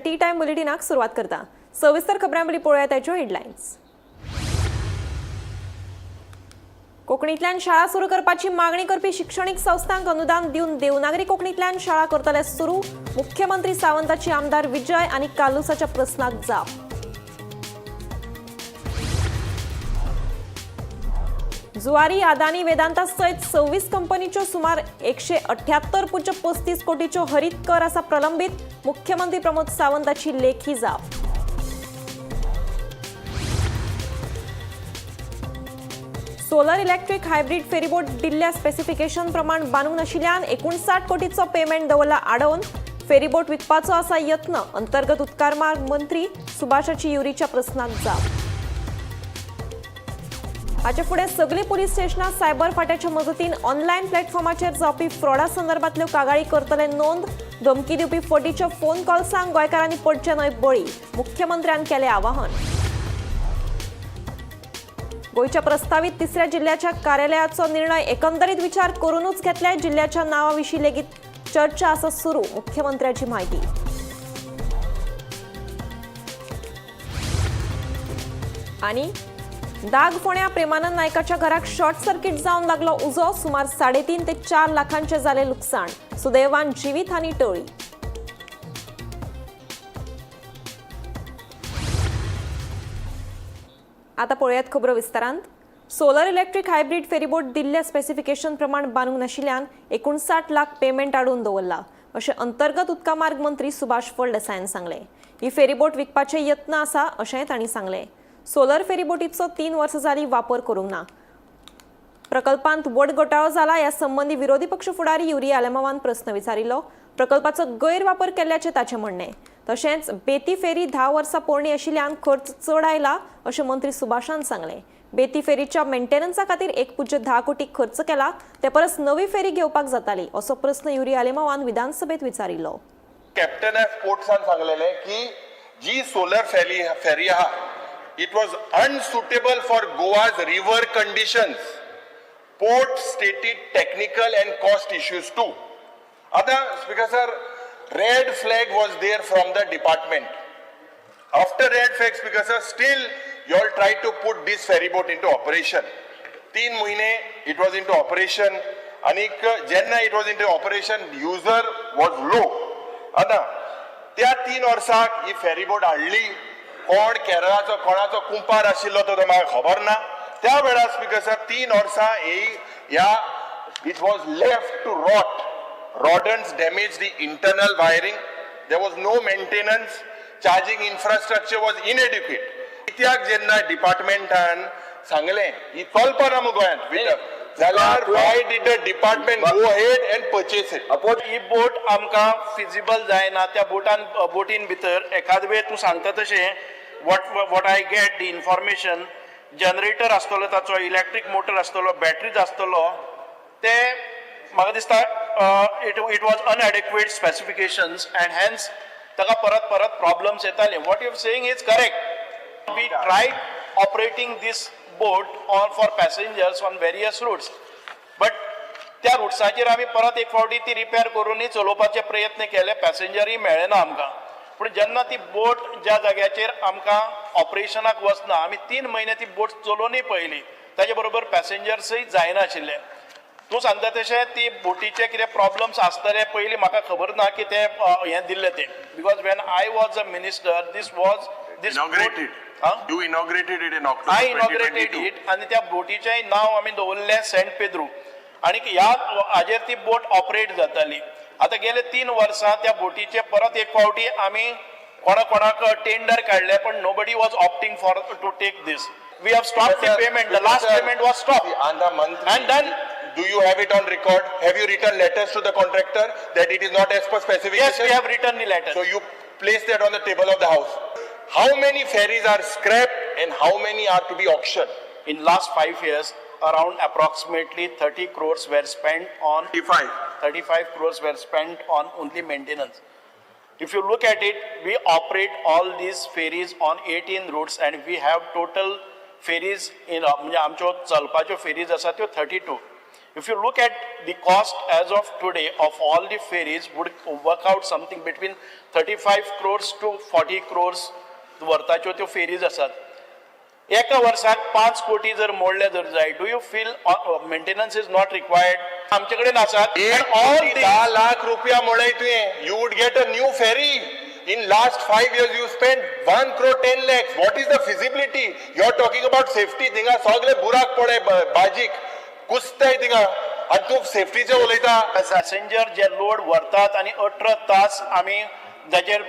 T time बुलेटिनाक सुरवात करता. सविस्तर खबरां पयलीं पळोवया ताच्यो हेडलायन्स. कोंकणींतल्यान शाळा सुरू करपाची मागणी करपी शिक्षणीक संस्थांक अनुदान दिवन देवनागरी कोंकणींतल्यान शाळा करतले सुरू. मुख्यमंत्री सावंताची आमदार विजय आनी कार्लुसाच्या प्रस्नाक जाप. जुवारी अदानी वेदांता सयत 26 कंपनीच्यो सुमार 178.35 कोटीच्यो हरीत कर आसा प्रलंबीत. मुख्यमंत्री प्रमोद सावंताची लेखी जाप. सोलर इलेक्ट्रीक हायब्रीड फेरीबोट दिल्ल्या स्पेसिफिकेशन प्रमाण बांदूंक नाशिल्ल्यान 59 कोटीचो पेमेंट दवरला आडोवन. फेरीबोट विकपाचो आसा यत्न. अंतर्गत उदकारमार्ग मंत्री सुभाषाची युरीच्या प्रस्नाक जाप. हाचे फुडें सगलीं पुलीस स्टेशनां सायबर फांट्याच्या मजतीन ऑनलायन प्लॅटफॉर्माचेर जावपी फ्रॉडा संदर्भातल्यो कागाळी करतले नोंद. धमकी दिवपी फटीच्या फोन कॉल्सांक गोंयकारांनी पडचे न्हय बळी, मुख्यमंत्र्यान केलें आवाहन. गोंयच्या प्रस्तावीत तिसऱ्या जिल्ह्याच्या कार्यालयाचो निर्णय एकंदरीत विचार करूनच घेतले. जिल्ह्याच्या नांवा विशीं लेगीत चर्चा आसा सुरू, मुख्यमंत्र्याची माहिती. आनी दाग फोण्या प्रेमानंद नायकाच्या घराक शॉर्ट सर्किट जावन लागलो उजो. सुमार 3.5 ते 4 लाखांचे जाले लुकसाण. सुदैवान जिवीत हानी टळ्ळी. आता पळोवयात खबरो विस्तारांत. सोलर इलेक्ट्रीक हायब्रीड फेरीबोट दिल्ल्या स्पेसिफिकेशन प्रमाण बांदूंक नाशिल्ल्यान 59 लाख पेमेंट आडून दवरला, अशें अंतर्गत उदका मार्ग मंत्री सुभाष फळदेसायान सांगलें. ही फेरीबोट विकपाचे यत्न आसा, अशेंय तांणी सांगलें. सोलर फेरीबोटीचो 3 वर्सां जाली वापर करूंक ना. प्रकल्पांत व्हड घोटाळो जाला. ह्या संबंदी विरोधी पक्ष फुडारी युरी आलेमावान प्रस्न विचारिल्लो. प्रकल्पाचो गैरवापर केल्ल्याचें ताचें म्हणणें. तशेंच बेती फेरी 10 वर्सां पोरणी आशिल्ल्यान खर्च चड आयला, अशें मंत्री सुभाषान सांगलें. बेती फेरीच्या मेंटेनन्सा खातीर 1.10 कोटी खर्च केला, ते परस नवी फेरी घेवपाक जाताली, असो प्रस्न युरी आलेमावान विधानसभेत विचारिल्लो. कॅप्टन ऑफ पोर्ट्सान सांगलेलें की जी सोलर फेरी आहा, it was unsuitable for Goa's river conditions. Port stated technical and cost issues too. आतां Speaker sir, red flag was there from the department. After red flag, Speaker sir, still you all try to put this ferry boat into operation. 3 म्हयने it was into operation आनीक जेन्ना it was into operation, user was low. आतां त्या 3 वर्साक ही ferry boat हाडली कोण, केरळाचो कोणाचो कुंपार आशिल्लो तो म्हाका खबर ना. त्या वेळार स्पीकर सर, 3 वर्सां ही ह्या it was left to rot. Rodents damaged the internal wiring. There was no maintenance. Charging infrastructure was inadequate. कित्याक जेन्ना डिपार्टमेंटान सांगलें ही चलपाना मु गोंयांत, जाल्यार why did the department go ahead and purchase it? Suppose ही बोट आमकां फिजिबल जायना, त्या बोटान बोटीन भितर एखाद वेळ तूं सांगता तशें, what I get the information, generator आसतलो ताचो, इलेक्ट्रीक मोटर आसतलो, बॅटरीज आसतलो, ते म्हाका दिसता it was unadequate specifications and hence ताका परत परत प्रॉब्लम्स येताले. What you saying is correct. We tried operating this boat on for passengers on various routes, but त्या रुट्साचेर आमी परत एक फावटी ती रिपेर करूनय चलोवपाचे प्रयत्न केले, पॅसेंजरूय मेळ्ळे ना आमकां. पूण जेन्ना ती बोट ज्या जाग्याचेर आमकां ऑपरेशनाक वचना, आमी 3 म्हयने ती बोट चलोवनूय पळयली, ताजे बरोबर पॅसेंजर्सय जायनाशिल्ले. तूं सांगता तशें ती बोटीचे कितें प्रॉब्लम्स आसतले, पयलीं म्हाका खबर ना की ते हें दिल्लें तें, because when I was a minister, this was this Inaugurated. You inaugurated it in October I inaugurated 2022. It. आनी त्या बोटीचेंय नांव आमी दवरलें सेंट पेद्रू आनी ह्या हाजेर ती बोट ऑपरेट जाताली. आतां गेले 3 वर्सां त्या बोटीचे परत एक फावटी आमी कोणा कोणाक टेंडर काडले, पण nobody was opting for to take this. We have stop the payment. The last payment was stop. Andhra Mantri, And then- do you have it on record? Have you written letters to the contractor that it is not as per specification? Yes, we have written the letter. So you place that on the table of the house. How many ferries are scrapped and how many are to be auctioned? In last 5 years, around approximately 30 crores were spent on 35. 35 crores were spent on only maintenance. If you look at it, we operate all these ferries on 18 routes and we have total ferries in, म्हणजे आमच्यो चलपाच्यो fairies आसा त्यो 32. If you look at the cost as of today of all the ferries would work out something between 35 crores to 40 crores वर्ताच्यो त्यो fairies आसात. एका वर्साक 5 कोटी जर मोडले जर जाय, do you feel maintenance is not required? आमचे कडेन आसात. एक ऑल कोटी 10 लाख रुपया मोडय तुवें, you would get a new ferry. In last 5 years you spend 1 crore 10 lakhs. What is the feasibility? You are talking about safety. थिंगा सगळे बुराक पडे, बाजीक कुसताय थिंगा आनी तूं सेफ्टीचे उलयता. पॅसेंजर जे लोड व्हरतात आनी 18 तास आमी जाचेर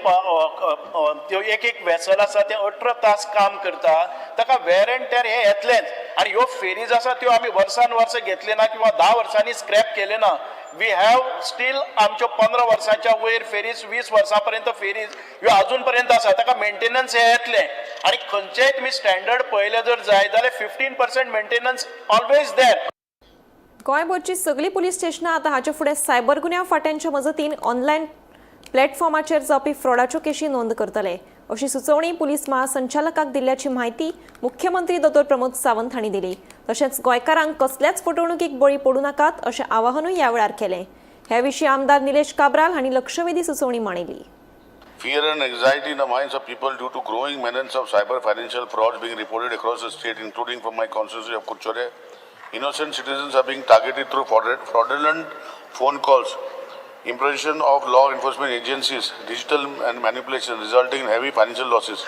त्यो एक एक वेसल आसा ते 18 तास काम करता, ताका वेर एंड टेर हे येतलेंच. आनी ह्यो फेरीज आसा त्यो आमी वर्सान वर्स घेतले ना किंवा 10 वर्सांनी स्क्रॅप केले ना. We have steel आमच्यो 15 वर्सांच्या वयर फेरीज, 20 वर्सां पर्यंत फेरीज ह्यो अजून पर्यंत आसा. ताका मेंटेनन्स हे येतलें आनी खंयचेय तुमी स्टँडर्ड पळयलें जर जाय जाल्यार 15% maintenance always there. गोंयभरची सगळीं पुलीस स्टेशनां आतां हाचे फुडें सायबर गुन्यांव फांट्यांच्या मजतीन ऑनलायन प्लॅटफॉर्माचेर जावपी फ्रॉडाच्यो केशी नोंद करतले अशी सुचोवणी पुलीस महासंचालकाक दिल्ल्याची म्हायती मुख्यमंत्री दोतोर प्रमोद सावंत हांणी दिली. तशेंच गोंयकारांक कसल्याच फटवणुकीक बळी पडूं नाकात अशें आवाहनूय ह्या वेळार केलें. हे विशीं आमदार निलेश काब्राल हांणी लक्षवेधी सुचोवणी मांडिल्ली. Fear and anxiety in the minds of people due to growing menace of cyber financial frauds being reported across the state, including from my constituency of Curchorem. Innocent citizens are being targeted through fraudulent phone calls, impersonation of law enforcement agencies, digital and manipulation, resulting in heavy financial losses.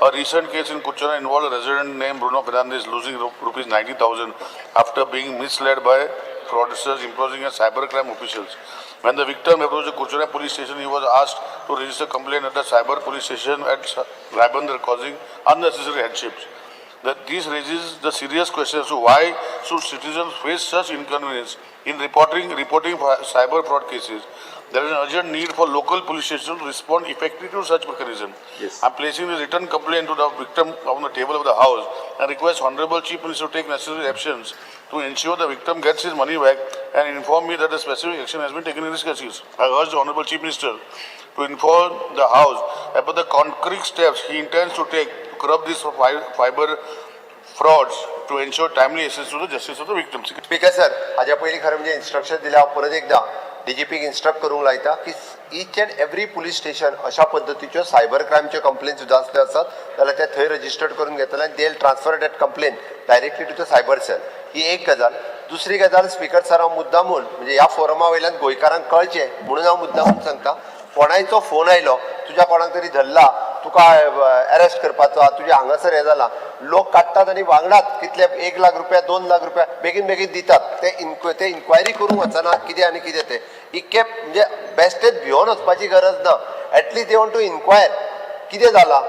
A recent case in Curchorem involved a resident named Bruno Fernandez losing rupees 90,000 after being misled by fraudsters imposing as cybercrime officials. When the victim approached the Curchorem police station, he was asked to register complaint at the cyber police station at Ribandar, causing unnecessary hardships. That this raises the serious question as to why should citizens face such inconvenience in reporting cyber fraud cases. There is an urgent need for local police stations to respond effectively to such mechanism. Yes. I'm placing the written complaint to the victim on the table of the house and request Honorable Chief Minister to take necessary actions to ensure the victim gets his money back and inform me that the specific action has been taken in this case. I urge the Honorable Chief Minister to inform the house about the concrete steps he intends to take to curb these fiber frauds to ensure timely access to the justice of the victims. Speaker sir, हाज्या पयलीं खरें म्हणजे instruction दिल्या. हांव परत एकदां डीजीपीक instruct करूंक लायता की each and every police station अशा पद्दतीच्यो सायबर क्रायमच्यो कंप्लेन सुद्दां आसल्यो आसत जाल्यार ते थंय रजिस्टर्ड करून घेतले आनी they transfer that complaint directly to the cyber cell. ही एक गजाल. दुसरी गजाल स्पीकर सर, हांव मुद्दामून म्हणजे ह्या फोरमा वयल्यान गोंयकारांक कळचें म्हणून हांव मुद्दामून सांगता, कोणायचो फोन आयलो, तुज्या कोणाक तरी धरला, तुका अरेस्ट करपाचो आहा, तुजें हांगासर हें जालां, लोक काडटात आनी वांगडाच कितले 1 लाख रुपया, 2 लाख रुपया बेगीन बेगीन दितात. ते इन्क्वायरी करूंक वचना कितें आनी कितें तें. इतकें म्हणजे बेश्टेच भियोन वचपाची गरज ना. At least they want to inquire कितें जालां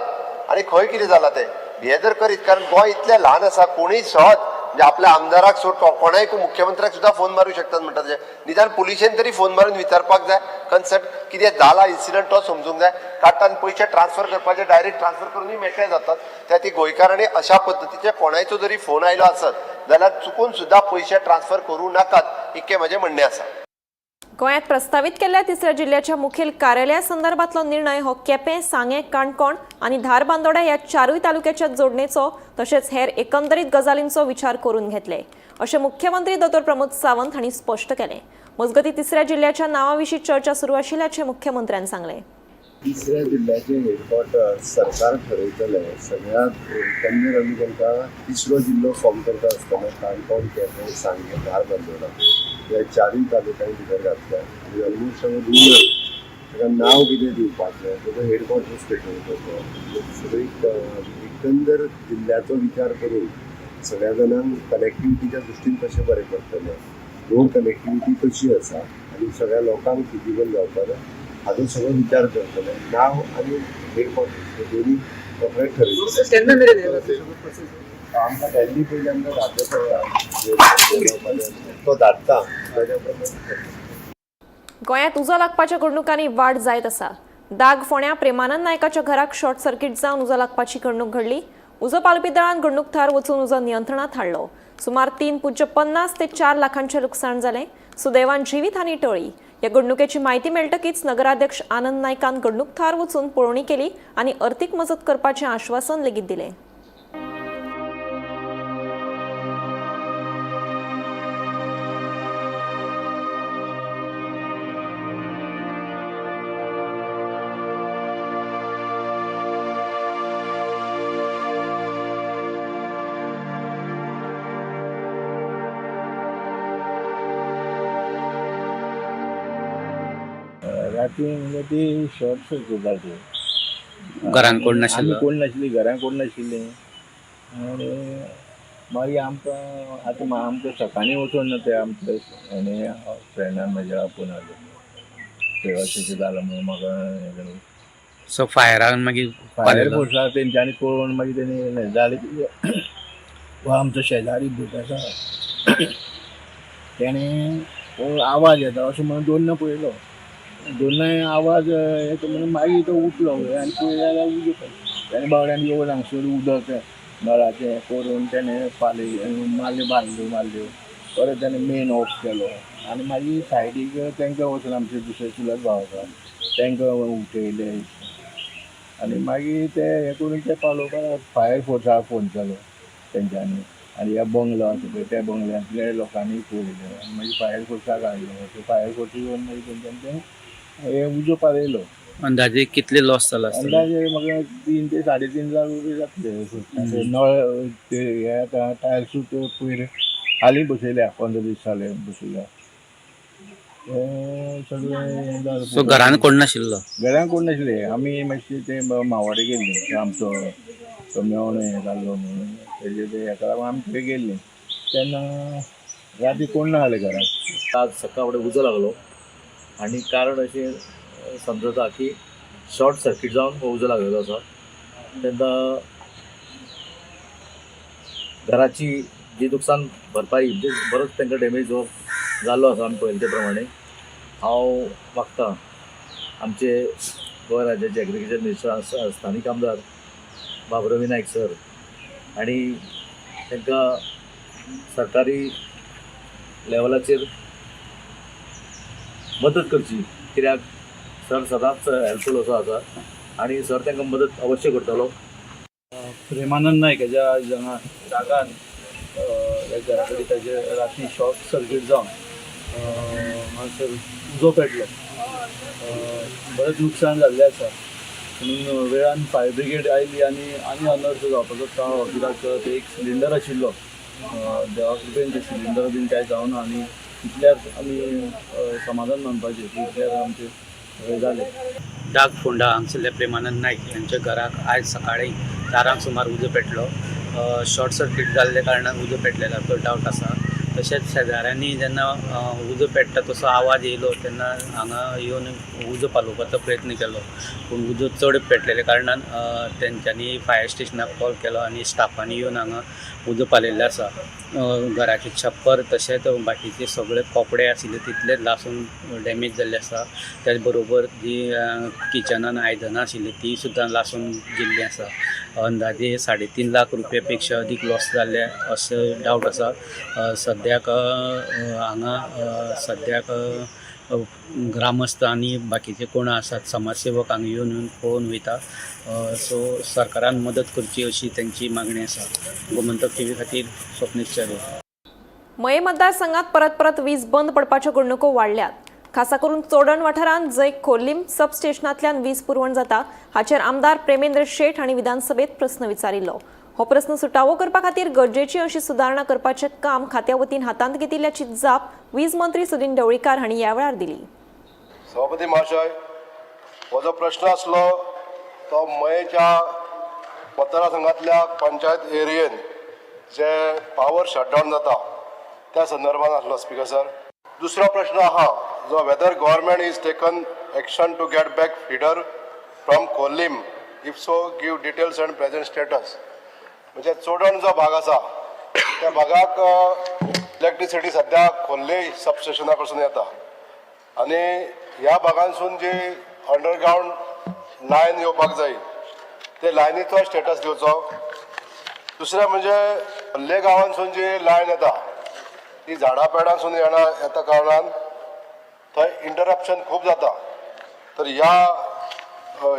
आनी खंय कितें जालां तें. हें जर करीत, कारण गोंय इतलें ल्हान आसा, कोणूय सहज म्हणजे आपल्या आमदाराक सोड कोणायक मुख्यमंत्र्याक सुद्दां फोन मारूं शकतात म्हणटा तशें. निदान पुलिशेन तरी फोन मारून विचारपाक जाय, कन्सर्ट कितें जाला इन्सिडंट तो समजूंक जाय. काडटा आनी पयशे ट्रान्सफर करपाचे डायरेक्ट ट्रान्सफर करूनय मेकळे जातात. त्या खातीर गोंयकारांनी अशा पद्दतीचे कोणायचो जरी फोन आयलो आसत जाल्यार चुकून सुद्दां पयशे ट्रान्सफर करूं नाकात, इतकें म्हजें म्हणणें आसा. गोंयांत प्रस्तावीत केल्ल्या तिसऱ्या जिल्ल्याच्या मुखेल कार्यालया संदर्भातलो निर्णय हो केपें, सांगें, काणकोण आनी धारबांदोड्या ह्या चारूय तालुक्याच्या जोडणेचो तशेंच हेर एकंदरीत गजालींचो विचार करून घेतले अशें मुख्यमंत्री दोतोर प्रमोद सावंत हांणी स्पश्ट केलें. मजगतीं, तिसऱ्या जिल्ल्याच्या नांवा विशीं चर्चा सुरू आशिल्ल्याचें मुख्यमंत्र्यान सांगलें. तिसऱ्या जिल्ल्याचें हेडक्वॉर्टर सरकार ठरयतलें. सगळ्यांत एकंदर आमी तांकां तिसरो जिल्लो फॉर्म करता आसतना काणकोण, केपें, सांगें, धारबांदोडा ह्या चारूय तालुक्यांनी भितर घातल्या आनी ऑलमोस्ट सगळें रुरल. ताका नांव कितें दिवपाचें, ताचो हेडक्वॉर्टर्स खंय दवरपाचो, सगळी एकंदर जिल्ल्याचो विचार करून सगळ्या जाणांक कनेक्टिविटीच्या दृश्टीन कशें बरें पडटलें, रोड कनेक्टिविटी कशी आसा आनी सगळ्या लोकांक फिजिबल जावपाक हाजो सगळो विचार करतले. नांव आनी हेडक्वॉर्टर्स हे दोन्ही रोखडेच ठरयतले. केन्ना मेरेन हे जातलें सगळं प्रोसेस? आमकां दिल्ली पयलीं आमकां धाडचें पडटा, तो धाडटा ताच्या प्रमाणे करता. गोंयांत उजो लागपाच्या घडणुकांनी वाड जायत आसा. दाग फोंड्या प्रेमानंद नायकाच्या घराक शॉर्ट सर्किट जावन उजो लागपाची घडणूक घडली. उजो पालोवपी दळान घडणूक थळार वचून उजो नियंत्रणात हाडलो. सुमार 3.50 ते 4 लाखांचें लुकसाण जालें. सुदैवान जिवीत हानी टळ्ळी. ह्या घडणुकेची म्हायती मेळटकीच नगराध्यक्ष आनंद नायकान घडणूक थळार वचून पळोवणी केली आनी अर्थीक मजत करपाचें आश्वासन लेगीत दिलें. राती म्हणजे ती शॉर्ट सर्कीट जाली. घरान कोण आमी नाशिल्लो? कोण नाशिल्ली, घरान कोण नाशिल्ली. आनी मागीर आमकां आतां आमकां सकाळीं वचून ना ते आमचे आनी फ्रेंडान म्हज्या आपोवन हाडलो. ते अशें जालां म्हणून म्हाका हें करून. सो फायरान मागीर फायर पालयलो. फोर्सा तेंच्यांनी पळोवन मागीर तेणी जालें कितें, हो आमचो शेजारी भुरगो आसा, तेणें हो आवाज येता अशें म्हणून दोन्ना पळयलो. दोनाय आवाज येता म्हणून मागीर तो उठलो आनी पळयलो जाल्यार उजो पडलो. तेणें बावड्यान येवन हांगसर उदक नळाचें करून तेणें पालय मारल्यो बांदल्यो मारल्यो, परत तेणें मेन ऑफ केलो. आनी मागीर सायडीक तांकां वचून आमचे दुसरे चुलत भाव आसा तांकां उठयले आनी मागीर ते हें करून ते पालोवपाक फायर फोर्साक फोन केलो तेंच्यांनी. आनी ह्या बंगलो आसा पळय त्या बंगल्यांतल्या लोकांनी पळयलें आनी मागीर फायर फोर्साक हाडलो. ते फायर फोर्स येवन मागीर तेंच्यांनी तें हें उजो पालयलो. अंदाजे कितले लॉस जाला आसतलो? अंदाजे म्हाका 3 ते 3.5 लाख रुपये जातले. नळ ते हे आतां टायल्सूच पयर हालीं बसयल्या, 15 दीस जाले बसयल्या. तें सगळें हें जालें. सो घरान कोण नाशिल्लो? घरान कोण नासले. आमी मातशे ते मावाडे गेल्ले, आमचो तो मेवणो हें जाल्लो म्हणून तेजे ते हेका लागून आमी थंय गेल्ली तेन्ना राती कोण ना जाले घरान. आज सकाळ फुडें उजो लागलो आनी कारण अशें समजता की शॉर्ट सर्कीट जावन हो उजो लागलेलो आसा. तेन्ना घराची जी नुकसान भरपाई म्हणजे बरोच तांकां डॅमेज हो जाल्लो आसा. आमी पळयले ते प्रमाणे हांव मागता आमचे गोंय राज्याचे एग्रीकल्चर मिनिस्टर स्थानीक आमदार बाब रवी नायक सर आनी तांकां सरकारी लेवलाचेर मदत करची, कित्याक सर सदांच हेल्पफूल असो आसा आनी सर तांकां मदत अवश्य करतलो. प्रेमानंद नायक हेज्या हांगा रागान ह्या घरा कडेन ताजे राती शॉर्ट सर्कीट जावन हांगासर उजो पेटलो. बरेंच नुकसान जाल्लें आसा. म्हणून वेळान फायर ब्रिगेड आयली आनी आनी अनर्थ जावपाचो टाळ्ळो, कित्याक ते एक सिलिंडर आशिल्लो. देवा कृपेन ते सिलिंडर बीन कांय जावना आनी इतल्यार आमी समाधान मानपाचें की इतल्यार आमचें हें जालें. डाग फोंडा हांगसरल्या प्रेमानंद नायक यांच्या घराक आयज सकाळी 4 सुमार उजो पेटलो. शॉर्ट सर्कीट जाल्ल्या कारणान उजो पेटलेलो डावट आसा. तशेंच शेजाऱ्यांनी जेन्ना उजो पेट्टा तसो आवाज येयलो तेन्ना हांगा येवन उजो पालोवपाचो प्रयत्न केलो, पूण उजो चड पेटलेल्या कारणान तेंच्यांनी फायर स्टेशनाक कॉल केलो आनी स्टाफांनी येवन हांगा उजो पालयल्लो आसा. घराचे छप्पर तशेंच बाकीचे सगळे कपडे आशिल्ले तितले लासून डॅमेज जाल्ले आसा. त्याच बरोबर जी किचनान आयदनां आशिल्ली ती सुद्दां लासून गेल्ली आसा. अंदाजे 3.5 लाख रुपया पेक्षा अधिक लॉस जाल्ले अशें डावट आसा. सद्याक हांगा सद्याक ग्रामस्थ आनी बाकीचे कोण आसात समाजसेवक हांगा येवन येवन पळोवन वयता. सो सरकारान मदत करची अशी तेंची मागणी आसा. गोमंतक टीव्ही खातीर स्वप्नेश च्यारी. मये मतदारसंघात परत परत वीज बंद पडपाच्यो घडणुको वाडल्यात. खासा करून चोडण वाठारांत जंय खोर्लीम सब स्टेशनांतल्यान वीज पुरवण जाता हाचेर आमदार प्रेमेंद्र शेट हांणी विधानसभेत प्रस्न विचारिल्लो. हो प्रस्न सुटावो करपा खातीर गरजेची अशी सुदारणा करपाचें काम खात्या वतीन हातांत घेतिल्ल्याची जाप वीज मंत्री सुदिन ढवळीकार हांणी ह्या वेळार दिली. सभापती महाशय, हो जो प्रश्न आसलो तो मयेच्या मतदारसंघातल्या पंचायत एरियेन जे पावर शटडावन जाता त्या संदर्भात आसलो. स्पीकर सर, दुसरो प्रश्न आहा जो whether government is taken action to get back feeder from Khorlim, if so give details and present status. म्हणजे चोडण जो भाग आसा त्या भागाक इलेक्ट्रिसिटी सद्या खोर्ले सबस्टेशना कडसून येता आनी ह्या भागांसून जी अंडरग्रावंड लायन येवपाक जाय ते लायनीचो स्टेटस दिवचो. दुसरें म्हणजे खोर्ले गांवांसून जी लायन येता ती झाडां पेडांसून येता कारणान थंय इंटरप्शन खूब जाता. तर ह्या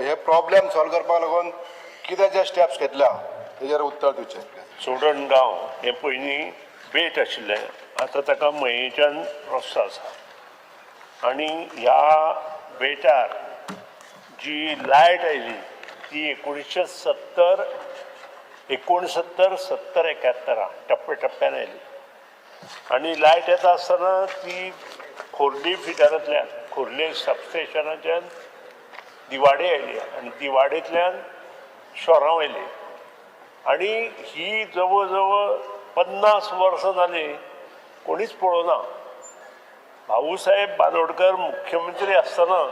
हे प्रॉब्लेम सॉल्व करपाक लागून कितें जे स्टेप्स घेतल्या तेजेर उत्तर दिवचें. चोडण गांव हें पयलीं बेट आशिल्लें, आतां ताका मयेच्यान रस्तो आसा आनी ह्या बेटार जी लायट आयली ती 1970 69 70 71 टप्प्या टप्प्यान आयली आनी लायट येता आसतना ती खोर्ली फिडरांतल्यान खोर्ले सबस्टेशनाच्यान दिवाडे आयली आनी दिवाडेंतल्यान शोरांव आयली आनी ही जवळ जवळ 50 वर्सां जालीं कोणीच पळोवना. भाऊसाहेब बांदोडकर मुख्यमंत्री आसतना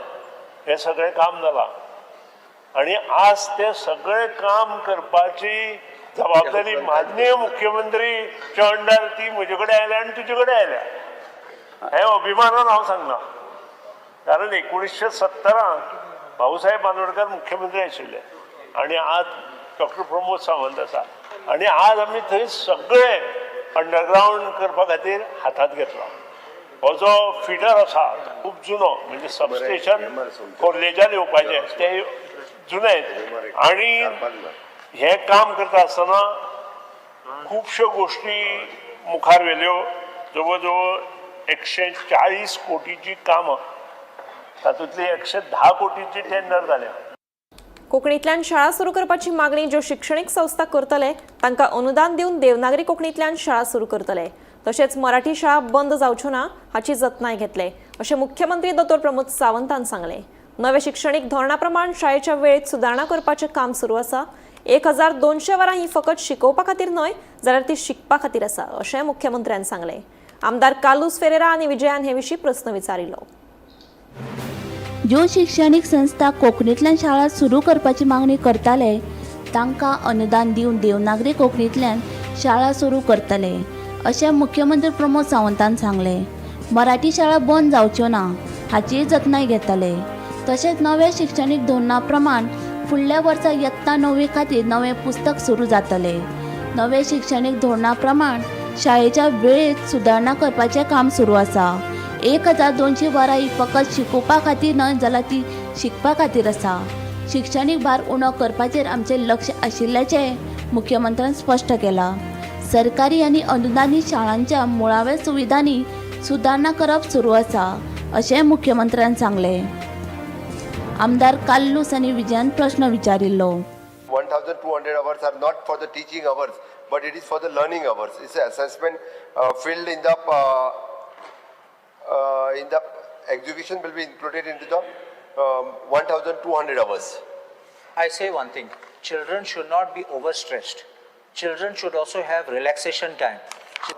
हें सगळें काम जालां आनी आज तें सगळें काम करपाची जबाबदारी माननीय मुख्यमंत्रीच्या अंडर ती म्हजे कडेन आयल्या आनी तुजे कडेन आयल्या हें अभिमानान हांव सांगना. कारण 1970 भाऊसाहेब बांदोडकर मुख्यमंत्री आशिल्ले आनी आज डॉक्टर प्रमोद सावंत आसा आनी आज आमी थंय सगळें अंडरग्रावंड करपा खातीर हातांत घेतला. हो जो फिडर आसा खूब जुनो, म्हणजे सबस्टेशन खोर्लेच्यान येवपाचें तें जुनें आनी हें काम करता आसतना खुबश्यो गोश्टी मुखार व्हेल्यो. जवळ जवळ 140 कोटीची कामां, तातूंतली 110 कोटीची टेंडर जाल्या. कोंकणींतल्यान शाळा सुरू करपाची मागणी ज्यो शिक्षणीक संस्था करतले तांकां अनुदान दिवन देवनागरी कोंकणींतल्यान शाळा सुरू करतले. तशेंच मराठी शाळा बंद जावच्यो ना हाची जतनाय घेतले अशें मुख्यमंत्री दोतोर प्रमोद सावंतान सांगलें. नव्या शिक्षणीक धोरणा प्रमाण शाळेच्या वेळेत सुदारणा करपाचें काम सुरू आसा. 1200 वरां ही फकत शिकोवपा खातीर न्हय जाल्यार ती शिकपा खातीर आसा अशें मुख्यमंत्र्यान सांगलें. आमदार कार्लुस फेरेरा आनी विजयान हे विशीं प्रस्न विचारिल्लो. ज्यो शिक्षणीक संस्था कोंकणींतल्यान शाळा सुरू करपाची मागणी करताले तांकां अनुदान दिवन देवनागरी कोंकणींतल्यान शाळा सुरू करतले अशें मुख्यमंत्री प्रमोद सावंतान सांगलें. मराठी शाळा बंद जावच्यो ना हाचीय जतनाय घेतले. तशेंच नव्या शिक्षणीक धोरणा प्रमाण फुडल्या वर्सा यत्ता णवी खातीर नवें पुस्तक सुरू जातलें. नव्या शिक्षणीक धोरणा प्रमाण शाळेच्या वेळेत सुदारणा करपाचें काम सुरू आसा. 1200 वरां ही फकत शिकोवपा खातीर न्हय जाल्यार ती शिकपा खातीर आसा. शिक्षणीक भार उणो करपाचेर आमचें लक्ष आशिल्ल्याचें मुख्यमंत्र्यान स्पश्ट केलां. सरकारी आनी अनुदानीत शाळांच्या मुळाव्या सुविधांनी सुदारणा करप सुरू आसा अशें मुख्यमंत्र्यान सांगलें. आमदार कार्लूस आनी विजयान प्रश्न विचारिल्लो. 1200 hours are not for the teaching hours, but it is for the learning hours. It's an assessment filled in the execution will be included into the 1200 hours. I say one thing: children should not be overstressed. Children should also have relaxation time.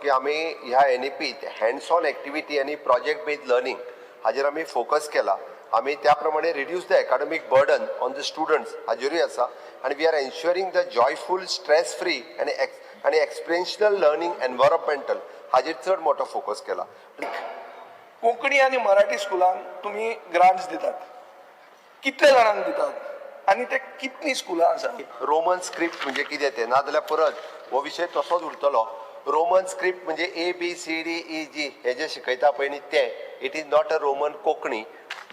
की आमी ह्या एनईपीत hands on activity आनी project based learning हाजेर आमी focus केला. आमी त्या प्रमाणे reduce the academic burden on the students हाजेरूय आसा आनी we are ensuring the joyful, stress free आनी एक्सपिरियन्शियल लर्निंग एनवायरमेंटल हाजेर चड मोठो फोकस केला. कोंकणी आनी मराठी स्कुलांक तुमी ग्रांट्स दितात, कितले जाणांक दितात आनी ते कितलीं स्कुलां आसा? रोमन स्क्रिप्ट म्हणजे कितें तें, नाजाल्यार परत हो विशय तसोच उरतलो. रोमन स्क्रिप्ट म्हणजे A B C D E G हे जे शिकयता पळय न्ही ते, it is not a Roman Konkani.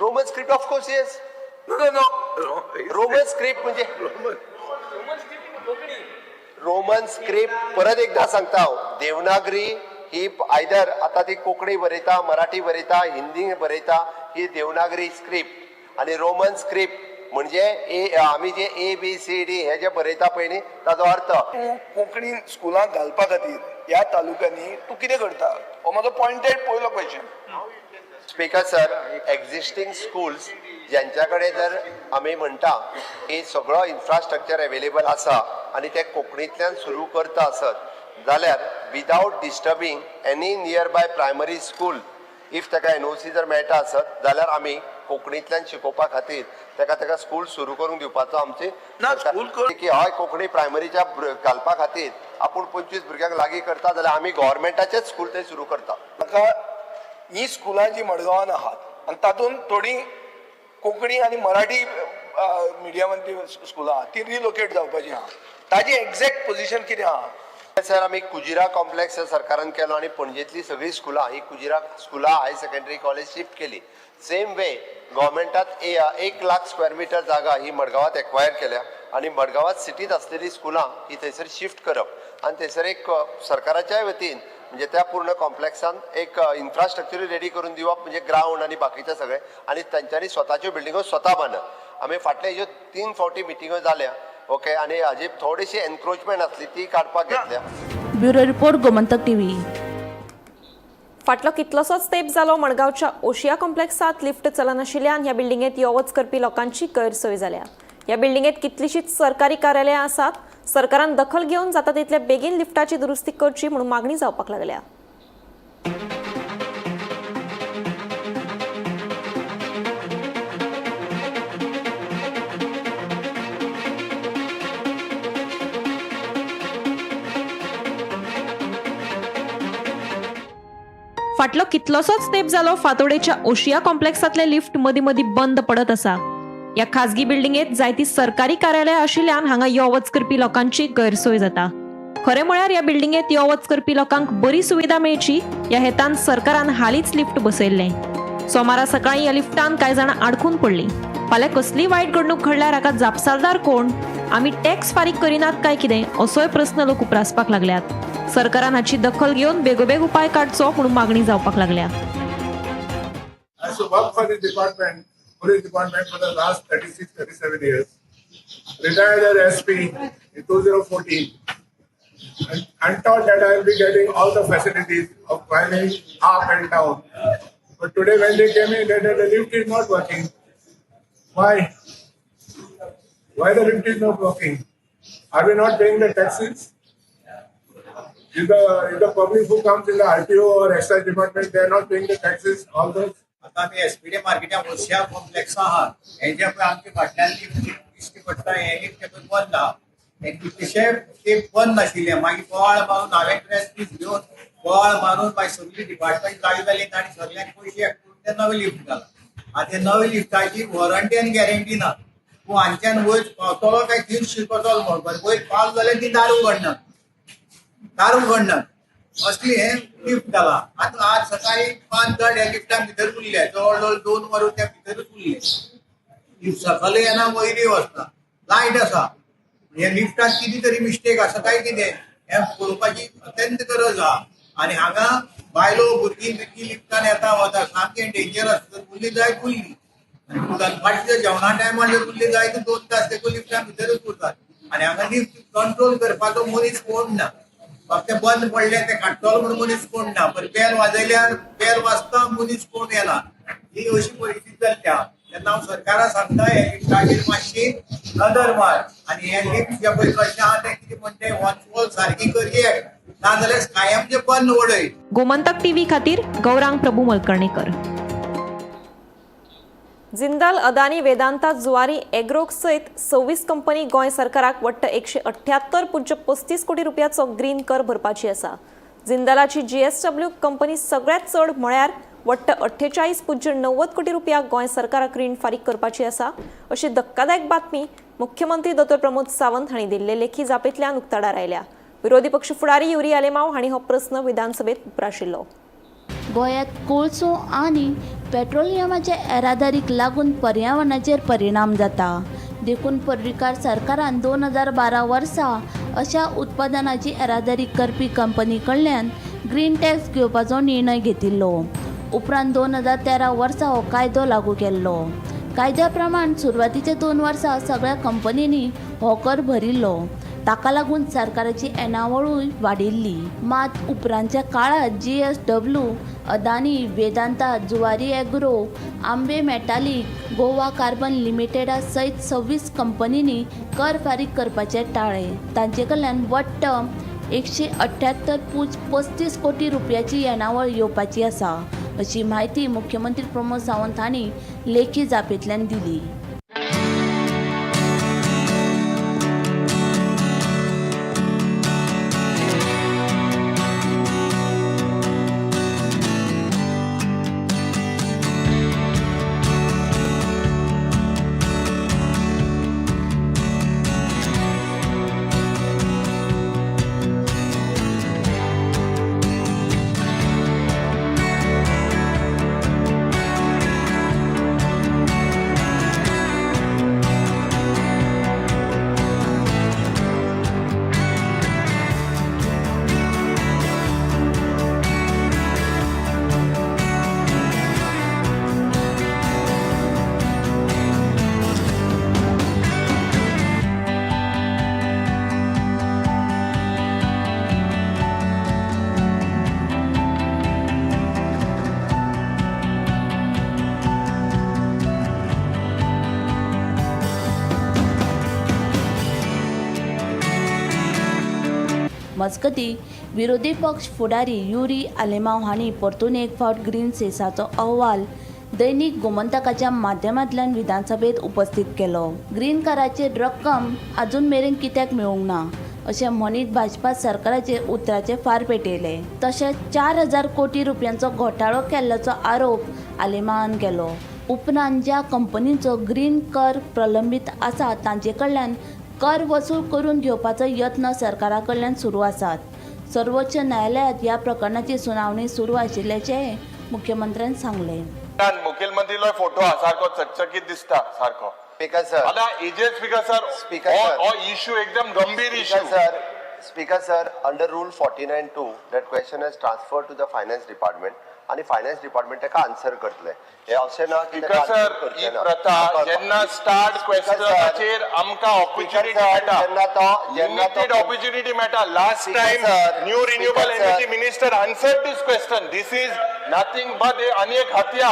Roman script, of course, yes. No. Roman script म्हणजे रोमन स्क्रिप्ट, परत एकदा सांगता हांव, देवनागरी ही आयदर आतां ती कोंकणी बरयता, मराठी बरयता, हिंदी बरयता, ही देवनागरी स्क्रिप्ट आनी रोमन स्क्रिप्ट म्हणजे ए आमी जे ए बी सी डी हे जे बरयता पळय न्ही ताजो अर्थ तूं कोंकणी स्कुलांक घालपा खातीर ह्या तालुक्यांनी तूं कितें करता, हो म्हजो पॉयंटेड पयलो question. Speaker sir, existing schools ज्यांच्या कडेन जर आमी म्हणटा की सगळो इन्फ्रास्ट्रक्चर एवेलेबल आसा आनी ते कोंकणींतल्यान सुरू करता आसत जाल्यार without disturbing any nearby primary school, if ताका एनओसी जर मेळटा आसत जाल्यार आमी कोंकणींतल्यान शिकोवपा खातीर ताका स्कूल सुरू करूंक दिवपाचो आमची ना, स्कूल की हय, कोंकणी प्रायमरीच्या घालपा खातीर आपूण 25 भुरग्यांक लागीं करता जाल्यार आमी गव्हर्मेंटाचेच स्कूल थंय सुरू करता. म्हाका ही स्कुलां जी मडगांवान आहात आनी तातूंत थोडीं कोंकणी आनी मराठी मिडियमांतली स्कुलां आहा, ती रिलोकेट जावपाची आहा, ताजी एग्जॅक्ट पोझिशन कितें आहा? सर, आमी कुजिरा कॉम्प्लेक्स सरकारान केलो आनी पणजेतली सगळीं स्कुलां ही कुजिरा स्कुलां, हायर सेकंडरी, कॉलेज शिफ्ट केली. सेम वे गव्हर्मेंटात 1 लाख स्क्वेअर मिटर जागा ही मडगांवात एक्वायर केल्या आनी मडगांवात सिटीत आसलेली स्कुलां ही थंयसर शिफ्ट करप आनी थंयसर एक सरकाराच्याय वतीन म्हणजे त्या पूर्ण कॉम्प्लेक्सान एक इन्फ्रास्ट्रक्चरूय रेडी करून दिवप, म्हणजे ग्रावंड आनी बाकीचें सगळें, आनी तांच्यांनी स्वताच्यो बिल्डिंगो स्वता बांदप. आमी फाटले ह्यो तीन फावटी मिटिंगो जाल्या, ओके, आनी हाजी थोडीशी एनक्रोचमेंट आसली ती काडपाक घेतल्या. Bureau report, Gomantak TV. फाटलो कितलोसोच तेंप जालो मडगांवच्या ओशिया कॉम्प्लेक्सांत लिफ्ट चलनाशिल्ल्यान ह्या बिल्डिंगेंत यो वच करपी लोकांची गैरसोय जाल्या. ह्या बिल्डिंगेंत कितलीशींच सरकारी कार्यालयां आसात. सरकारान दखल घेवन जाता तितले बेगीन लिफ्टाची दुरुस्ती करची म्हणून मागणी जावपाक लागल्या. फाटलो कितलोसोच तेंप जालो फातोडेच्या ओशिया कॉम्प्लेक्सांतले लिफ्ट मदीं मदीं बंद पडत आसा. ह्या खाजगी बिल्डिंगेंत जायती सरकारी कार्यालयां आशिल्ल्यान हांगा यो वच करपी लोकांची गैरसोय जाता. खरें म्हळ्यार ह्या बिल्डिंगेंत यो वच करपी लोकांक बरी सुविधा मेळची ह्या हेतान सरकारान हालींच लिफ्ट बसयल्लें. सोमारा सकाळीं ह्या लिफ्टान कांय जाणां आडखून पडलीं. फाल्यां कसलीय वायट घडणूक घडल्यार हाका जापसालदार कोण? आमी टॅक्स फारीक करिनात काय कितें असोय प्रस्न लोक उप्रासपाक लागल्यात. सरकारान हाची दखल घेवन बेगोबेग उपाय काडचो म्हणून मागणी जावपाक लागल्या. I used to work for this department, police department, for the last 36, 37 years. Retired as SP in 2014. And thought that I will be getting all the facilities of climbing up and down. But today when they came in, they said the lift is not working. Why? Why the lift is not working? Are we not paying the taxes? Is the public who comes in the RTO or excise department, they are not paying the taxes, all those? आता आमी SPD मार्केटा ओशिया complex आहा, हेजे पळय आमच्या फाटल्यान lift दिश्टी पडटा. हे लिफ्ट पळय बंद आहा. हे कितलेशे तेंप बंद नाशिल्ले. मागीर बोवाळ मारून हांवें प्रेस बीस घेवन बोवाळ मारून मागीर सगळी डिपार्टमेंट जागी जाली. तांणी सगळ्यांक पयशे एकठांय ते नवे लिफ्ट घाला. आतां नवे लिफ्टाची वॉरंटी आनी गॅरंटी ना. तूं हांगच्यान वयर पावतलो काय थंयच शिरकतलो म्हणपाचें. वयर पावलो जाल्यार ती दार उगडनात, दार उगडनात. असली हे लिफ्ट घाला. आतां आज सकाळी 5 जाण ह्या लिफ्टान भितर उरले. जवळ जवळ 2 वरां त्या भितरूच उरले. लिफ्ट सकयल येना, वयरय वचना. लायट आसा. हे लिफ्टात कितें तरी मिस्टेक आसा काय कितें हें पळोवपाची अत्यंत गरज आहा. आनी हांगा बायलो भुरगीं बिरगीं लिफ्टान येता वता, सामकें डेंजरस. जर उरली जायत उरली. आनी दनपारच्या जेवणा टायमार जर उरली जायत 2 तास ते लिफ्टान भितरूच उरतात. आनी हांगा लिफ्ट कंट्रोल करपाचो मनीस कोण ना. फक्त बंद पडले ते काडटलो म्हणून मनीस कोण ना. बरें बेल वाजयल्यार बेल वाजता, मनीस कोण येना. ही अशी परिस्थिती जाल्ली आहा. तेन्ना हांव सरकाराक सांगता, हे लिफ्टाचेर मातशी नदर मार आनी हे लिफ्ट जे पळय कशें आहा तें कितें म्हणटा तें वॉचवॉल सारकी करये, नाजाल्यार कायमचें बंद उडय. गोमंतक टीव्ही खातीर गौरांग प्रभू मलकर्णेकर. जिंदाल, अदानी, वेदांता, जुवारी एग्रोक सयत 26 कंपनी गोंय सरकाराक वट्ट 178.35 कोटी रुपयाचो ग्रीन कर भरपाची आसा. जिंदालाची जीएसडब्ल्यू कंपनी सगळ्यात चड म्हळ्यार वट्ट 48.90 कोटी रुपया गोंय सरकाराक रीण फारीक करपाची आसा, अशी धक्कादायक बातमी मुख्यमंत्री दोतोर प्रमोद सावंत हांणी दिल्ले लेखी जापेंतल्यान उक्ताडार आयल्या. विरोधी पक्ष फुडारी युरी आलेमाव हांणी हो प्रस्न विधानसभेत उप्राशिल्लो. गोंयांत कोळसो आनी पेट्रोलियमाच्या येरादारीक लागून पर्यावरणाचेर परिणाम जाता. देखून पर्रीकार सरकारान 2012 वर्सा अशा उत्पादनाची येरादारी करपी कंपनी कडल्यान ग्रीन टॅक्स घेवपाचो निर्णय घेतिल्लो. उपरांत 2013 वर्सा हो कायदो लागू केल्लो. कायद्या प्रमाण सुरवातीच्या 2 वर्सां सगळ्या कंपनींनी हो कर भरिल्लो. ताका लागून सरकाराची येणावळूय वाडिल्ली. मात उपरांतच्या काळांत जीएसडब्ल्यू, अदानी, वेदांता, जुवारी एग्रो, आंबे मेटालिक, गोवा कार्बन लिमिटेडा सयत 26 कंपनींनी कर फारीक करपाचें टाळ्ळें. तांचे कडल्यान वट्ट 178.35 कोटी रुपयाची येणावळ येवपाची आसा, अशी म्हायती मुख्यमंत्री प्रमोद सावंत हांणी लेखी जापेंतल्यान दिली. मजगतीं, विरोधी पक्ष फुडारी युरी आलेमांव हांणी परतून एक फावट ग्रीन सेसाचो अहवाल दैनिक गोमंतकाच्या माध्यमांतल्यान विधानसभेत उपस्थित केलो. ग्रीन कराची रक्कम अजून मेरेन कित्याक मेळूंक ना अशें म्हणीत भाजपा सरकाराचेर उतराचे फार पेटयले. तशेंच 4000 कोटी रुपयांचो घोटाळो केल्ल्याचो आरोप आलेमांवान केलो. उपरांत ज्या कंपनींचो ग्रीन कर प्रलंबीत आसा तांचे कडल्यान कर वसूल करून घेवपाचो यत्न सरकारा कडल्यान सुरू आसात. सर्वोच्च न्यायालयांत ह्या प्रकरणाची सुनावणी सुरू आशिल्ल्याचेंय मुख्यमंत्र्यान सांगलें. मुखेलमंत्रीलो फोटो हा सारको चकचकीत दिसता सारको. स्पीकर सर, आतां एजेस स्पीकर सर, स्पीकर सर. हो इश्यू एकदम गंभीर issue. Sir, Speaker sir, under Rule 49(2), that question is transferred to the Finance Department आणि फायनान्स डिपार्टमेंट ताका आन्सर करतले. हे अशें ना की स्पीकर ताका सर, आन्सर ही करचे ना. प्रथा जेन्ना स्टार्ट क्वेश्चनाचेर आमकां ऑपॉर्च्युनिटी मेळटा, जेन्ना तो जेन्ना लिमिटेड ऑपॉर्च्युनिटी मेळटा. Last Speaker time sir, new renewable Speaker sir. Energy minister answer this question. This is nothing but आनी एक हत्या.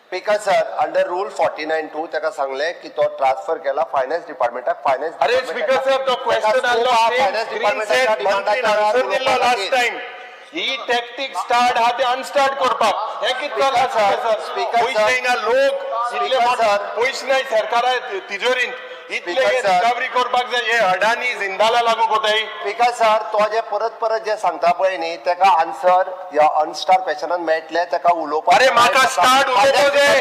Speaker sir, under Rule 49(2) ताका सांगलें की तो ट्रान्सफर केला फायनान्स डिपार्टमेंटाक. फायनान्स अरे स्पीकर सर, तो क्वेश्चन आसलो ग्रीन सेस, मंत्रीन आन्सर दिल्लो लास्ट टायम. ही टॅक्टीक स्टार्ट हा ते अनस्टार्ट करपाक. हें कितें चल्लां स्पीकर सर? स्पीकर पयशे सर. येना लोक इतले स्पीकर सर. पयशे नाय सरकारा तिजोरींत, इतले स्पीकर हे सर. रिकवरी करपाक जाय. हे अडानी जिंदाला लागू कोताय. स्पीकर सर, तो जे परत परत जे सांगता पळय न्ही, ताका आन्सर ह्या अनस्टार क्वेश्चनान मेळटले. ताका उलोवपाक अरे म्हाका स्टार्ट उलोवपाक जाय.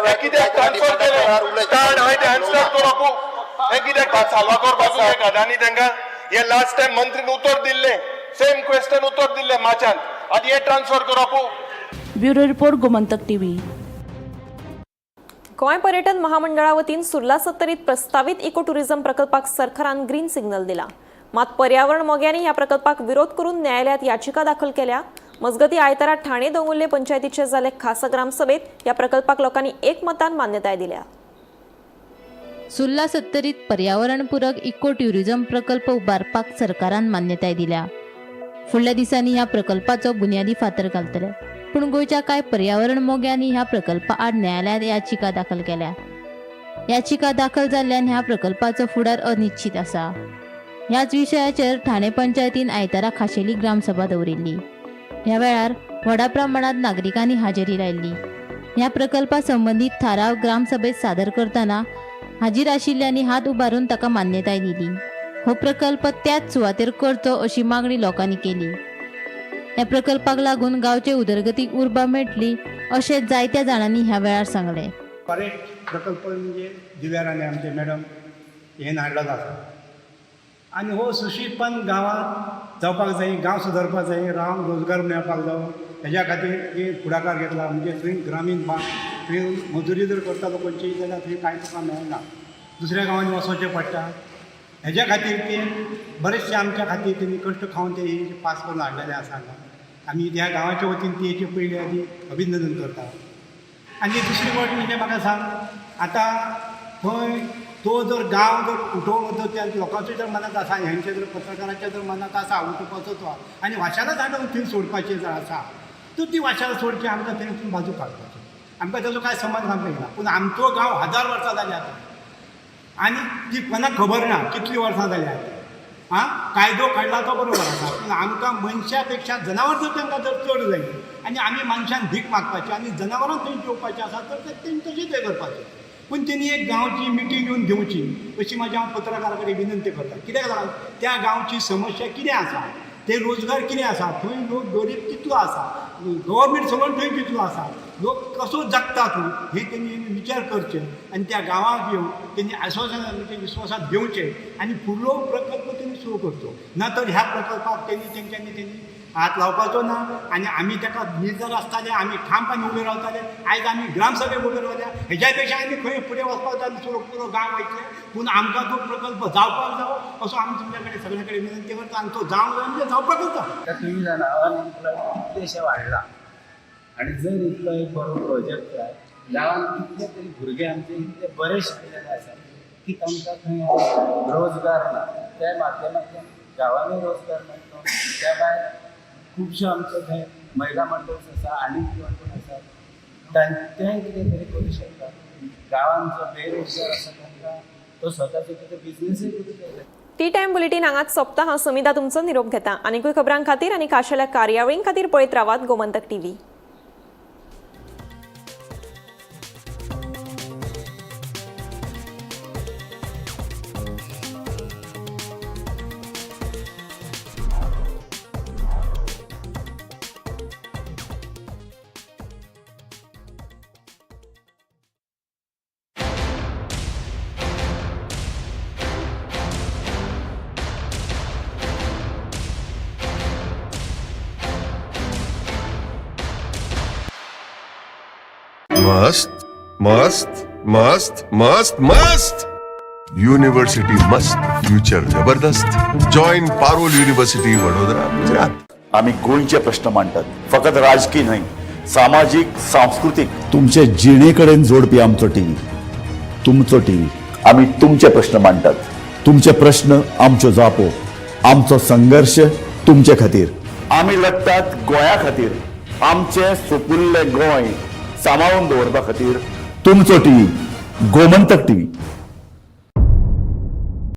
हे कित्याक ट्रान्सफर केलें? स्टार्ट हांवें ते अनस्टार्ट करप. हे कित्याक साल्वा करपाक जाय अडानी तांकां? हे लास्ट टायम मंत्रीन उतर दिल्लें, सेम क्वेश्चन उतर दिल्लें मार्चान. आतां हे ट्रान्सफर करप. Bureau report, Gomantak TV. Goa पर्यटन महामंडळा वतीन सुर्ला सत्तरीत प्रस्तावीत इको टुरिझम प्रकल्पाक सरकारान ग्रीन सिग्नल दिला. मात पर्यावरण मोग्यांनी ह्या प्रकल्पाक विरोध करून न्यायालयात याचिका दाखल केल्या. मजगती, आयतारा ठाणे दोंगुल्ले पंचायतीचे जाल्ले खासा ग्रामसभेत ह्या प्रकल्पाक लोकांनी एकमतान मान्यताय दिल्या. सुर्ला सत्तरीत पर्यावरणपूरक इको ट्युरिझम प्रकल्प उबारपाक सरकारान मान्यताय दिल्या. फुडल्या दिसांनी ह्या प्रकल्पाचो बुन्यादी फातर घालतले. पूण गोंयच्या कांय पर्यावरण मोग्यांनी ह्या प्रकल्पा आड न्यायालयांत याचिका दाखल केल्या. याचिका दाखल जाल्ल्यान ह्या प्रकल्पाचो फुडार अनिश्चित आसा. ह्याच विशयाचेर ठाणे पंचायतीन आयतारा खाशेली ग्रामसभा दवरिल्ली. ह्या वेळार व्हडा प्रमाणात नागरिकांनी हाजेरी लायल्ली. ह्या प्रकल्पा संबंदीत थाराव ग्रामसभेत सादर करतना हाजीर आशिल्ल्यांनी हात उबारून ताका मान्यताय दिली. हो प्रकल्प त्याच सुवातेर करचो अशी मागणी लोकांनी केली. ह्या प्रकल्पाक लागून गांवचे उदरगतीक उर्बा मेळटली अशें जायत्या जाणांनी ह्या वेळार सांगलें. फॉरेस्ट प्रकल्प म्हणजे दिव्या राणे आमचे मॅडम हेन हाडलेलो आसा आनी हो सुशीलपण गांवांत जावपाक जाय, गांव सुदारपाक जाय, गांवांक रोजगार मेळपाक जावो, हेज्या खातीर ही फुडाकार घेतला. म्हणजे थंय ग्रामीण भाग, थंय मजुरी जर करता लोकांची जाल्यार थंय कांय तुका मेळना, दुसऱ्या गांवांनी वचोचें पडटा. हेज्या खातीर ते बरेचशे आमच्या खातीर तेणी कश्ट खावन ते हे पास करून हाडलेले आसा हांगा. आमी ह्या गांवाच्या वतीन तेचे पयले आदी अभिनंदन करता. आनी दुसरी गोश्ट म्हणजे म्हाका सांग, आतां थंय तो जर गांव जर उठोवन वचत, त्या लोकांच्या जर मनांत आसा, हेंच्या जर पत्रकारांच्या जर मनांत आसा उठोवपाचो तो आनी वाशालाच हाडून थंय सोडपाचें जर आसा तर ती वाशाला सोडची, आमकां थंय बाजू काडपाची, आमकां ताजो कांय संबंद आमकां येना. पूण आमचो गांव 1000 वर्सां जालीं आतां आनी ती कोणाक खबर ना कितलीं वर्सां जालीं आतां. आं, कायदो काडला तो बरोबर आसा, पूण आमकां मनशा पेक्षा जनावर जर तांकां जर चड जाय आनी आमी मनशान भीक मागपाची आनी जनावरांक थंय जेवपाचें आसा तर तें तशेंच हें करपाचें. पूण तेणी एक गांवची मिटींग घेवन घेवची अशी म्हाजी हांव पत्रकारा कडेन विनंती करता. कित्याक लागून त्या गांवची समस्या कितें आसा, ते रोजगार कितें आसा, थंय लोक गरीब कितलो आसा, गव्हर्मेंट सर्वंट थंय कितलो आसा, लोक कसो जगता थंय, हें तेणी विचार करचे आनी त्या गांवाक येवन तेणी आश्वासनां म्हणजे विश्वासात घेवचें आनी फुडलो प्रकल्प तेणी सुरू करचो. ना तर ह्या प्रकल्पाक तेणी तेंच्यांनी तेणी हात लावपाचो ना आनी आमी ताका निर्धार आसताले, आमी ठामपणी उबे रावताले. आयज आमी ग्रामसभेक उबे रावल्या, हेज्या पेक्षा आमी खंय फुडें वचपाक जाय, दुसरो पुरो गांव वयतले. पूण आमकां तो प्रकल्प जावपाक जावो असो आमी तुमच्या कडेन सगळ्या कडेन विनंती करता आनी तो जावंक जाय म्हणजे जावपाकूच जाय. तुमी जाणा अनएम्प्लॉयड कितलेशे वाडला आनी जर इतलो एक बरो प्रोजेक्ट जाय, गांवांत कितले तरी भुरगे आमचे इतले बरे शिकलेले आसा की तांकां खंय रोजगार ना. त्या माध्यमांतल्यान गांवांनी रोजगार मेळटलो. त्या भायर खुबशे आमचे थंय महिला मंडळ आसा आनी कोण कोण आसा, तेय कितें तरी करूं शकता. गांवांत जो बेरोजगार आसा तांकां तो स्वताचो कितें बिजनसूय करूं शकता. टी टायम बुलेटीन हांगाच सोंपता. हांव सुमिता तुमचो निरोप घेता. आनीकूय खबरां खातीर आनी खाशेल्या कार्यावळीं खातीर पळयत रावात गोमंतक टीव्ही. मस्त मस्त मस्त मस्त मस्त युनिव्हर्सिटी मस्त, फ्युचर जबरदस्त. Join Parul university, Vadodara, Gujarat. आम्ही गोंयचे प्रश्न मांडटात, फकत राजकी न्हय, सामाजीक, सांस्कृतीक, तुमचे जिणे कडेन जोडपी आमचो टीव्ही, तुमचो टीव्ही. आम्ही तुमचे प्रश्न मांडटात, तुमचे प्रश्न आमच्यो जापो, आमचो संघर्श तुमचे खातीर. आमी लढटात गोंया खातीर, आमचें सुपुल्लें गोंय सांबाळून दवरपा खातीर. तुमचो टीव्ही, गोमंतक टीव्ही.